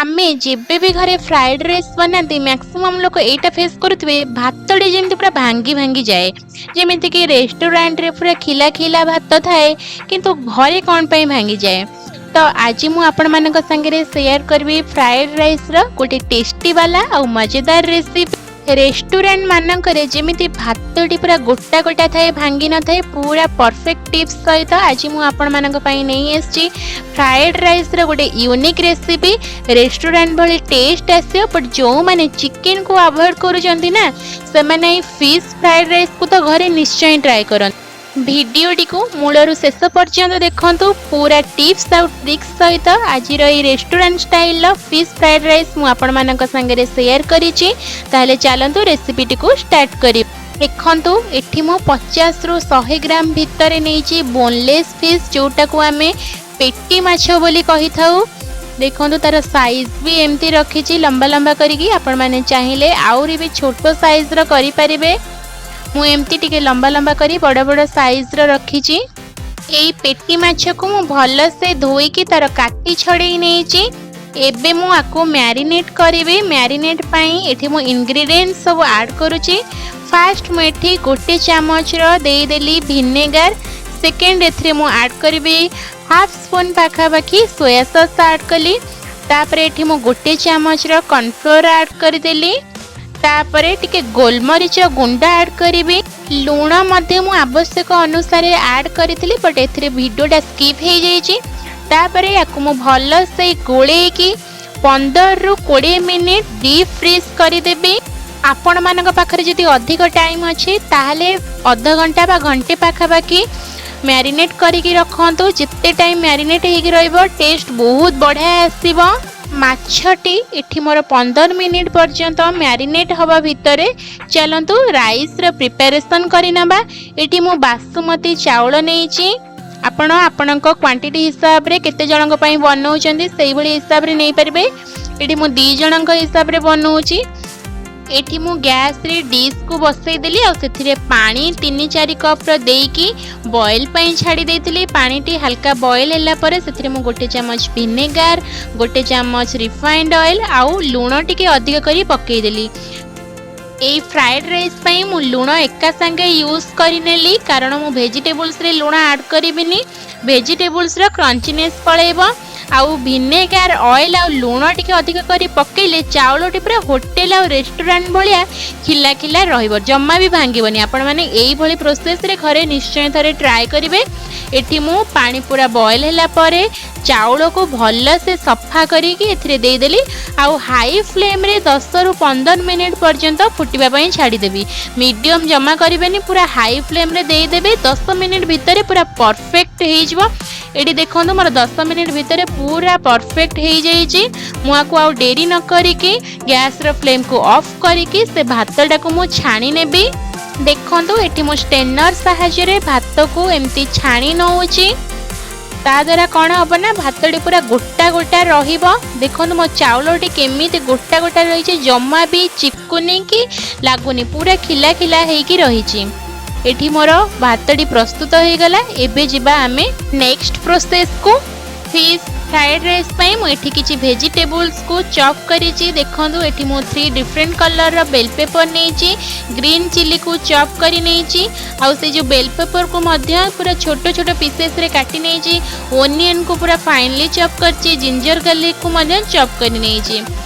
ଆମେ ଯେବେ ବି ଘରେ ଫ୍ରାଏଡ଼୍ ରାଇସ୍ ବନାନ୍ତି, ମ୍ୟାକ୍ସିମମ୍ ଲୋକ ଏଇଟା ଫେସ୍ କରୁଥିବେ, ଭାତଟି ଯେମିତି ପୁରା ଭାଙ୍ଗି ଭାଙ୍ଗି ଯାଏ। ଯେମିତିକି ରେଷ୍ଟୁରାଣ୍ଟରେ ପୁରା ଖିଲା ଖିଲା ଭାତ ଥାଏ, କିନ୍ତୁ ଘରେ କ'ଣ ପାଇଁ ଭାଙ୍ଗିଯାଏ? ତ ଆଜି ମୁଁ ଆପଣମାନଙ୍କ ସାଙ୍ଗରେ ସେୟାର କରିବି ଫ୍ରାଏଡ଼୍ ରାଇସ୍ର ଗୋଟେ ଟେଷ୍ଟି ବାଲା ଆଉ ମଜେଦାର ରେସିପି। ରେଷ୍ଟୁରାଣ୍ଟ ମାନଙ୍କରେ ଯେମିତି ଭାତଟି ପୁରା ଗୋଟା ଗୋଟା ଥାଏ, ଭାଙ୍ଗି ନଥାଏ, ପୁରା ପରଫେକ୍ଟ ଟିପ୍ସ ସହିତ ଆଜି ମୁଁ ଆପଣମାନଙ୍କ ପାଇଁ ନେଇ ଆସିଛି ଫ୍ରାଏଡ଼୍ ରାଇସ୍ର ଗୋଟେ ୟୁନିକ୍ ରେସିପି। ରେଷ୍ଟୁରାଣ୍ଟ ଭଳି ଟେଷ୍ଟ ଆସିବ। ବଟ୍ ଯେଉଁମାନେ ଚିକେନକୁ ଆଭଏଡ଼ କରୁଛନ୍ତି ନା, ସେମାନେ ଏଇ ଫିସ୍ ଫ୍ରାଏଡ଼୍ ରାଇସ୍କୁ ତ ଘରେ ନିଶ୍ଚୟ ଟ୍ରାଏ କରନ୍ତୁ। ଭିଡ଼ିଓଟିକୁ ମୂଳରୁ ଶେଷ ପର୍ଯ୍ୟନ୍ତ ଦେଖନ୍ତୁ। ପୁରା ଟିପ୍ସ ଆଉ ଟ୍ରିକ୍ସ ସହିତ ଆଜିର ଏଇ ରେଷ୍ଟୁରାଣ୍ଟ ଷ୍ଟାଇଲର ଫିସ୍ ଫ୍ରାଏଡ଼୍ ରାଇସ୍ ମୁଁ ଆପଣମାନଙ୍କ ସାଙ୍ଗରେ ସେୟାର କରିଛି। ତାହେଲେ ଚାଲନ୍ତୁ, ରେସିପିଟିକୁ ଷ୍ଟାର୍ଟ କରିବା। ଦେଖନ୍ତୁ, ଏଠି ମୁଁ 50ରୁ 100 ଗ୍ରାମ ଭିତରେ ନେଇଛି ବୋନଲେସ୍ ଫିସ୍, ଯେଉଁଟାକୁ ଆମେ ପେଟି ମାଛ ବୋଲି କହିଥାଉ। ଦେଖନ୍ତୁ, ତାର ସାଇଜ୍ ବି ଏମିତି ରଖିଛି ଲମ୍ବା ଲମ୍ବା କରିକି। ଆପଣମାନେ ଚାହିଁଲେ ଆହୁରି ବି ଛୋଟ ସାଇଜ୍ର କରିପାରିବେ। ମୁଁ ଏମିତି ଟିକେ ଲମ୍ବା ଲମ୍ବା କରି ବଡ଼ ବଡ଼ ସାଇଜ୍ର ରଖିଛି। ଏଇ ପେଟି ମାଛକୁ ମୁଁ ଭଲସେ ଧୋଇକି ତାର କାତି ଛଡ଼େଇ ନେଇଛି। ଏବେ ମୁଁ ଆକୁ ମ୍ୟାରିନେଟ୍ କରିବି। ମ୍ୟାରିନେଟ୍ ପାଇଁ ଏଠି ମୁଁ ଇନଗ୍ରିଡ଼ିଏଣ୍ଟ ସବୁ ଆଡ଼୍ କରୁଛି। ଫାଷ୍ଟ ମୁଁ ଏଠି ଗୋଟେ ଚାମଚର ଦେଇଦେଲି ଭିନେଗାର। ସେକେଣ୍ଡ, ଏଥିରେ ମୁଁ ଆଡ଼୍ କରିବି ହାଫ୍ ସ୍ପୁନ୍ ପାଖାପାଖି ସୋୟା ସସ୍ ଆଡ଼୍ କଲି। ତାପରେ ଏଠି ମୁଁ ଗୋଟେ ଚାମଚର କର୍ଣ୍ଣଫ୍ଲୋର୍ ଆଡ଼୍ କରିଦେଲି। ତାପରେ ଟିକେ ଗୋଲମରିଚ ଗୁଣ୍ଡ ଆଡ଼୍ କରିବି। ଲୁଣ ମଧ୍ୟ ମୁଁ ଆବଶ୍ୟକ ଅନୁସାରେ ଆଡ଼୍ କରିଥିଲି, ବଟ୍ ଏଥିରେ ଭିଡ଼ିଓଟା ସ୍କିପ୍ ହେଇଯାଇଛି। ତାପରେ ୟାକୁ ମୁଁ ଭଲସେ ଗୋଳେଇକି 15ରୁ 20 ମିନିଟ୍ ଡିପ୍ ଫ୍ରିଜ୍ କରିଦେବି। ଆପଣମାନଙ୍କ ପାଖରେ ଯଦି ଅଧିକ ଟାଇମ୍ ଅଛି, ତାହେଲେ ଅଧଘଣ୍ଟା ବା ଘଣ୍ଟେ ପାଖାପାଖି ମ୍ୟାରିନେଟ୍ କରିକି ରଖନ୍ତୁ। ଯେତେ ଟାଇମ୍ ମ୍ୟାରିନେଟ୍ ହେଇକି ରହିବ, ଟେଷ୍ଟ ବହୁତ ବଢ଼ିଆ ଆସିବ। ମାଛଟି ଏଠି ମୋର 15 ମିନିଟ୍ ପର୍ଯ୍ୟନ୍ତ ମ୍ୟାରିନେଟ୍ ହେବା ଭିତରେ ଚାଲନ୍ତୁ, ରାଇସ୍ର ପ୍ରିପାରେସନ୍ କରିନେବା। ଏଠି ମୁଁ ବାସୁମତୀ ଚାଉଳ ନେଇଛି। ଆପଣ ଆପଣଙ୍କ କ୍ୱାଣ୍ଟିଟି ହିସାବରେ, କେତେ ଜଣଙ୍କ ପାଇଁ ବନଉଛନ୍ତି, ସେଇଭଳି ହିସାବରେ ନେଇପାରିବେ। ଏଠି ମୁଁ ଦୁଇ ଜଣଙ୍କ ହିସାବରେ ବନଉଛି। ଏଠି ମୁଁ ଗ୍ୟାସରେ ଡିସ୍କୁ ବସେଇଦେଲି ଆଉ ସେଥିରେ ପାଣି 3-4 କପ୍ର ଦେଇକି ବଏଲ୍ ପାଇଁ ଛାଡ଼ି ଦେଇଥିଲି। ପାଣିଟି ହାଲକା ବଏଲ୍ ହେଲା ପରେ ସେଥିରେ ମୁଁ ଗୋଟେ ଚାମଚ ଭିନେଗାର, ଗୋଟେ ଚାମଚ ରିଫାଇଣ୍ଡ ଅଏଲ୍ ଆଉ ଲୁଣ ଟିକେ ଅଧିକ କରି ପକାଇଦେଲି। ଏଇ ଫ୍ରାଏଡ଼୍ ରାଇସ୍ ପାଇଁ ମୁଁ ଲୁଣ ଏକା ସାଙ୍ଗେ ୟୁଜ୍ କରିନେଲି, କାରଣ ମୁଁ ଭେଜିଟେବୁଲ୍ସରେ ଲୁଣ ଆଡ଼୍ କରିବିନି। ଭେଜିଟେବୁଲ୍ସର କ୍ରଞ୍ଚିନେସ୍ ପଳେଇବ। ଆଉ ଭିନେଗାର, ଅଏଲ୍ ଆଉ ଲୁଣ ଟିକେ ଅଧିକ କରି ପକେଇଲେ ଚାଉଳଟି ପୁରା ହୋଟେଲ ଆଉ ରେଷ୍ଟୁରାଣ୍ଟ ଭଳିଆ ଖିଲା ଖିଲା ରହିବ, ଜମା ବି ଭାଙ୍ଗିବନି। ଆପଣମାନେ ଏଇଭଳି ପ୍ରୋସେସ୍ରେ ଘରେ ନିଶ୍ଚୟ ଥରେ ଟ୍ରାଏ କରିବେ। ଏଠି ମୁଁ ପାଣି ପୁରା ବଏଲ୍ ହେଲା ପରେ ଚାଉଳକୁ ଭଲସେ ସଫା କରିକି ଏଥିରେ ଦେଇଦେଲି ଆଉ ହାଇ ଫ୍ଲେମ୍ରେ 10ରୁ 15 ମିନିଟ୍ ପର୍ଯ୍ୟନ୍ତ ଫୁଟିବା ପାଇଁ ଛାଡ଼ିଦେବି। ମିଡ଼ିୟମ୍ ଜମା କରିବେନି, ପୁରା ହାଇ ଫ୍ଲେମ୍ରେ ଦେଇଦେବେ। 10 ମିନିଟ୍ ଭିତରେ ପୁରା ପରଫେକ୍ଟ ହେଇଯିବ। ଏଠି ଦେଖନ୍ତୁ, ମୋର 10 ମିନିଟ୍ ଭିତରେ ପୁରା ପରଫେକ୍ଟ ହେଇଯାଇଛି। ମୁଁ ଆକୁ ଆଉ ଡେରି ନ କରିକି ଗ୍ୟାସ୍ର ଫ୍ଲେମ୍କୁ ଅଫ୍ କରିକି ସେ ଭାତଟାକୁ ମୁଁ ଛାଣି ନେବି। ଦେଖନ୍ତୁ, ଏଠି ମୁଁ ଷ୍ଟେନର୍ ସାହାଯ୍ୟରେ ଭାତକୁ ଏମିତି ଛାଣି ନେଉଛି। ତା ଦ୍ୱାରା କ'ଣ ହେବ ନା, ଭାତଟି ପୁରା ଗୋଟା ଗୋଟା ରହିବ। ଦେଖନ୍ତୁ, ମୋ ଚାଉଳଟି କେମିତି ଗୋଟା ଗୋଟା ରହିଛି, ଜମା ବି ଚିପକୁନି କି ଲାଗୁନି, ପୁରା ଖିଲା ଖିଲା ହେଇକି ରହିଛି। ଏଠି ମୋର ଭାତଟି ପ୍ରସ୍ତୁତ ହେଇଗଲା। ଏବେ ଯିବା ଆମେ ନେକ୍ସଟ ପ୍ରୋସେସକୁ। ଫିସ୍ ଫ୍ରାଏଡ଼୍ ରାଇସ୍ ପାଇଁ ମୁଁ ଏଠି କିଛି ଭେଜିଟେବୁଲ୍ସକୁ ଚପ୍ କରିଛି। ଦେଖନ୍ତୁ, ଏଠି ମୁଁ ଥ୍ରୀ ଡିଫରେଣ୍ଟ କଲର୍ର ବେଲ୍ ପେପର୍ ନେଇଛି, ଗ୍ରୀନ୍ ଚିଲିକୁ ଚପ୍ କରି ନେଇଛି ଆଉ ସେ ଯେଉଁ ବେଲ୍ ପେପର୍କୁ ମଧ୍ୟ ପୁରା ଛୋଟ ଛୋଟ ପିସେସ୍ରେ କାଟି ନେଇଛି। ଓନିଅନ୍କୁ ପୁରା ଫାଇନଲି ଚପ୍ କରିଛି, ଜିଞ୍ଜର ଗାର୍ଲିକକୁ ମଧ୍ୟ ଚପ୍ କରି ନେଇଛି।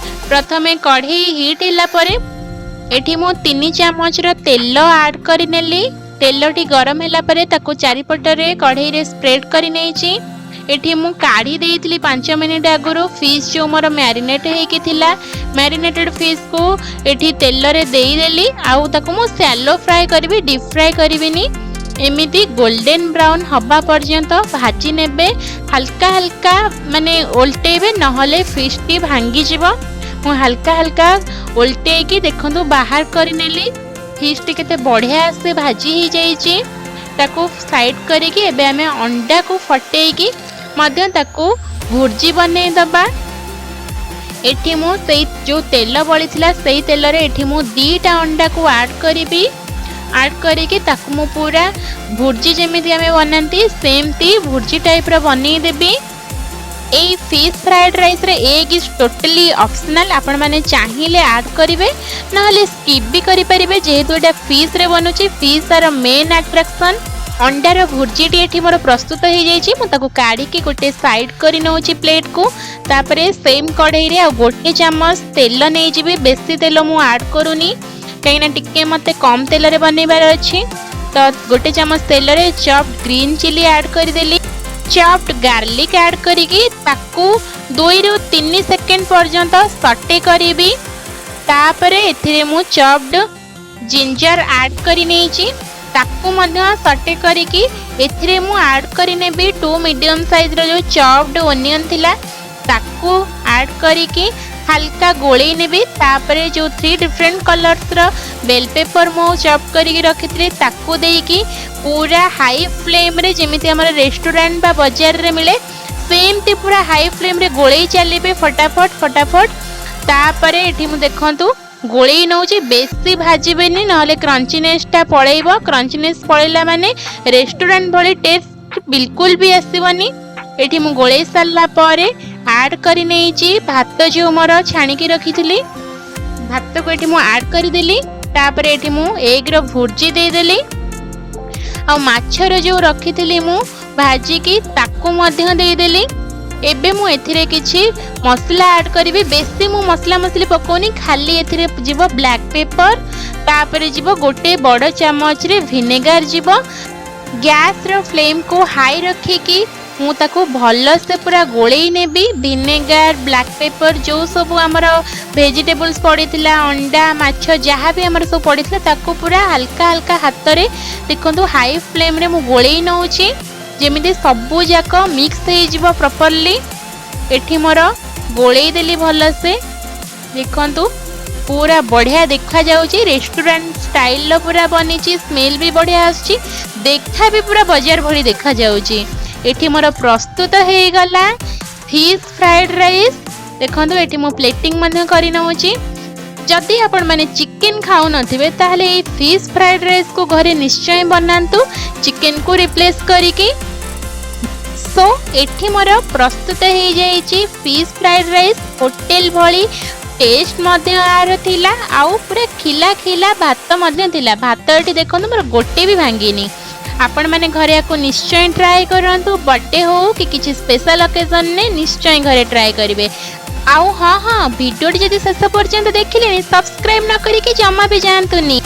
ପ୍ରଥମେ କଢ଼େଇ ହିଟ୍ ହେଲା ପରେ ଏଠି ମୁଁ 3 ଚାମଚର ତେଲ ଆଡ଼୍ କରିନେଲି। ତେଲଟି ଗରମ ହେଲା ପରେ ତାକୁ ଚାରିପଟରେ କଢ଼େଇରେ ସ୍ପ୍ରେଡ୍ କରି ନେଇଛି। ଏଠି ମୁଁ କାଢ଼ି ଦେଇଥିଲି 5 ମିନିଟ୍ ଆଗରୁ ଫିସ୍, ଯେଉଁ ମୋର ମ୍ୟାରିନେଟ୍ ହେଇକି ଥିଲା। ମ୍ୟାରିନେଟେଡ୍ ଫିସ୍କୁ ଏଠି ତେଲରେ ଦେଇଦେଲି ଆଉ ତାକୁ ମୁଁ ସ୍ୟାଲୋ ଫ୍ରାଏ କରିବି, ଡିପ୍ ଫ୍ରାଏ କରିବିନି। ଏମିତି ଗୋଲ୍ଡେନ୍ ବ୍ରାଉନ୍ ହେବା ପର୍ଯ୍ୟନ୍ତ ଭାଜି ନେବେ। ହାଲକା ହାଲକା ମାନେ ଓଲଟେଇବେ, ନହେଲେ ଫିସ୍ଟି ଭାଙ୍ଗିଯିବ। ମୁଁ ହାଲକା ହାଲକା ଓଲଟେଇକି ଦେଖନ୍ତୁ, ବାହାର କରିନେଲି। ଫିସ୍ଟି କେତେ ବଢ଼ିଆ ସେ ଭାଜି ହେଇଯାଇଛି। ତାକୁ ସାଇଡ଼୍ କରିକି ଏବେ ଆମେ ଅଣ୍ଡାକୁ ଫଟେଇକି ମଧ୍ୟ ତାକୁ ଭୁର୍ଜି ବନେଇଦେବା। ଏଠି ମୁଁ ସେଇ ଯେଉଁ ତେଲ ବଳିଥିଲା, ସେଇ ତେଲରେ ଏଠି ମୁଁ ଦୁଇଟା ଅଣ୍ଡାକୁ ଆଡ଼୍ କରିବି। ଆଡ଼୍ କରିକି ତାକୁ ମୁଁ ପୁରା ଭୁର୍ଜି ଯେମିତି ଆମେ ବନାନ୍ତି, ସେମିତି ଭୁର୍ଜି ଟାଇପ୍ର ବନେଇଦେବି। ଏଇ ଫିସ୍ ଫ୍ରାଏଡ଼୍ ରାଇସ୍ରେ ଏଗ୍ is totally optional. ଆପଣମାନେ ଚାହିଁଲେ ଆଡ଼୍ କରିବେ, ନହେଲେ ସ୍କିପ୍ ବି କରିପାରିବେ। ଯେହେତୁ ଏଇଟା ଫିସ୍ରେ ବନୁଛି, ଫିସ୍ ତାର ମେନ୍ ଆଟ୍ରାକ୍ସନ୍। ଅଣ୍ଡାର ଭୁର୍ଜିଟି ଏଠି ମୋର ପ୍ରସ୍ତୁତ ହେଇଯାଇଛି। ମୁଁ ତାକୁ କାଢ଼ିକି ଗୋଟେ ସାଇଡ଼୍ କରି ନେଉଛି ପ୍ଲେଟ୍କୁ। ତାପରେ ସେମ୍ କଢ଼େଇରେ ଆଉ ଗୋଟେ ଚାମଚ ତେଲ ନେଇଯିବି। ବେଶୀ ତେଲ ମୁଁ ଆଡ଼୍ କରୁନି, କାହିଁକିନା ଟିକେ ମୋତେ କମ୍ ତେଲରେ ବନେଇବାର ଅଛି। ତ ଗୋଟେ ଚାମଚ ତେଲରେ ଚପ୍ ଗ୍ରୀନ୍ ଚିଲି ଆଡ଼୍ କରିଦେଲି। ଚପ୍ଡ ଗାର୍ଲିକ୍ ଆଡ଼୍ କରିକି ତାକୁ 2ରୁ 3 ସେକେଣ୍ଡ ପର୍ଯ୍ୟନ୍ତ ସଟେ କରିବି। ତାପରେ ଏଥିରେ ମୁଁ ଚପ୍ଡ ଜିଞ୍ଜର ଆଡ଼୍ କରି ନେଇଛି। ତାକୁ ମଧ୍ୟ ସଟେ କରିକି ଏଥିରେ ମୁଁ ଆଡ଼୍ କରିନେବି ଟୁ ମିଡ଼ିୟମ୍ ସାଇଜ୍ର ଯେଉଁ ଚପ୍ଡ ଓନିଅନ୍ ଥିଲା, ତାକୁ ଆଡ଼୍ କରିକି ହାଲକା ଗୋଳେଇ ନେବି। ତାପରେ ଯେଉଁ ଥ୍ରୀ ଡିଫରେଣ୍ଟ କଲର୍ସର ବେଲ୍ ପେପର୍ ମୁଁ ଚପ୍ କରିକି ରଖିଥିଲି, ତାକୁ ଦେଇକି ପୁରା ହାଇ ଫ୍ଲେମ୍ରେ, ଯେମିତି ଆମର ରେଷ୍ଟୁରାଣ୍ଟ ବା ବଜାରରେ ମିଳେ, ସେମିତି ପୁରା ହାଇ ଫ୍ଲେମ୍ରେ ଗୋଳେଇ ଚାଲିବେ ଫଟାଫଟ ଫଟାଫଟ। ତାପରେ ଏଠି ମୁଁ ଦେଖନ୍ତୁ ଗୋଳେଇ ନେଉଛି। ବେଶୀ ଭାଜିବେନି, ନହେଲେ କ୍ରଞ୍ଚିନେସ୍ଟା ପଳେଇବ। କ୍ରଞ୍ଚିନେସ୍ ପଳେଇଲା ମାନେ ରେଷ୍ଟୁରାଣ୍ଟ ଭଳି ଟେଷ୍ଟ ବିଲକୁଲ ବି ଆସିବନି। ଏଠି ମୁଁ ଗୋଳେଇ ସାରିଲା ପରେ ଆଡ଼୍ କରି ନେଇଛି ଭାତ। ଯେଉଁ ମୋର ଛାଣିକି ରଖିଥିଲି ଭାତକୁ ଏଠି ମୁଁ ଆଡ଼୍ କରିଦେଲି। ତାପରେ ଏଠି ମୁଁ ଏଗ୍ର ଭୁର୍ଜି ଦେଇଦେଲି ଆଉ ମାଛର ଯେଉଁ ରଖିଥିଲି ମୁଁ ଭାଜିକି, ତାକୁ ମଧ୍ୟ ଦେଇଦେଲି। ଏବେ ମୁଁ ଏଥିରେ କିଛି ମସଲା ଆଡ଼୍ କରିବି। ବେଶୀ ମୁଁ ମସଲା ମସଲି ପକାଉନି। ଖାଲି ଏଥିରେ ଯିବ ବ୍ଲାକ୍ ପେପର୍, ତାପରେ ଯିବ ଗୋଟେ ବଡ଼ ଚାମଚରେ ଭିନେଗାର ଯିବ। ଗ୍ୟାସ୍ର ଫ୍ଲେମ୍କୁ ହାଇ ରଖିକି ମୁଁ ତାକୁ ଭଲସେ ପୁରା ଗୋଳେଇ ନେବି। ଭିନେଗାର, ବ୍ଲାକ୍ ପେପର୍, ଯେଉଁ ସବୁ ଆମର ଭେଜିଟେବୁଲ୍ସ ପଡ଼ିଥିଲା, ଅଣ୍ଡା, ମାଛ, ଯାହା ବି ଆମର ସବୁ ପଡ଼ିଥିଲା, ତାକୁ ପୁରା ହାଲକା ହାଲକା ହାତରେ ଦେଖନ୍ତୁ ହାଇ ଫ୍ଲେମ୍ରେ ମୁଁ ଗୋଳେଇ ନେଉଛି, ଯେମିତି ସବୁ ଯାକ ମିକ୍ସ ହେଇଯିବ ପ୍ରପରଲି। ଏଠି ମୋର ଗୋଳେଇ ଦେଲି ଭଲସେ। ଦେଖନ୍ତୁ, ପୁରା ବଢ଼ିଆ ଦେଖାଯାଉଛି। ରେଷ୍ଟୁରାଣ୍ଟ ଷ୍ଟାଇଲର ପୁରା ବନିଛି। ସ୍ମେଲ୍ ବି ବଢ଼ିଆ ଆସୁଛି, ଦେଖା ବି ପୁରା ବଜାର ଭଳି ଦେଖାଯାଉଛି। ଏଠି ମୋର ପ୍ରସ୍ତୁତ ହେଇଗଲା ଫିସ୍ ଫ୍ରାଏଡ଼୍ ରାଇସ୍। ଦେଖନ୍ତୁ, ଏଠି ମୁଁ ପ୍ଲେଟିଂ ମଧ୍ୟ କରି ନେଉଛି। ଯଦି ଆପଣମାନେ ଚିକେନ୍ ଖାଉନଥିବେ, ତାହେଲେ ଏଇ ଫିସ୍ ଫ୍ରାଏଡ଼୍ ରାଇସ୍କୁ ଘରେ ନିଶ୍ଚୟ ବନାନ୍ତୁ ଚିକେନ୍କୁ ରିପ୍ଲେସ୍ କରିକି। ସୋ ଏଠି ମୋର ପ୍ରସ୍ତୁତ ହେଇଯାଇଛି ଫିସ୍ ଫ୍ରାଏଡ଼୍ ରାଇସ୍। ହୋଟେଲ ଭଳି ଟେଷ୍ଟ ମଧ୍ୟ ଆର ଥିଲା ଆଉ ପୁରା ଖିଲା ଖିଲା ଭାତ ମଧ୍ୟ ଥିଲା। ଭାତ ଏଠି ଦେଖନ୍ତୁ, ମୋର ଗୋଟେ ବି ଭାଙ୍ଗିନି। ଆପଣମାନେ ଘରେ ୟାକୁ ନିଶ୍ଚୟ ଟ୍ରାଏ କରନ୍ତୁ। ବର୍ଥଡେ ହଉ କି କିଛି ସ୍ପେଶାଲ ଅକେଜନରେ, ନିଶ୍ଚୟ ଘରେ ଟ୍ରାଏ କରିବେ। ଆଉ ହଁ, ଭିଡ଼ିଓଟି ଯଦି ଶେଷ ପର୍ଯ୍ୟନ୍ତ ଦେଖିଲେଣି, ସବସ୍କ୍ରାଇବ୍ ନ କରିକି ଜମା ବି ଯାଆନ୍ତୁନି।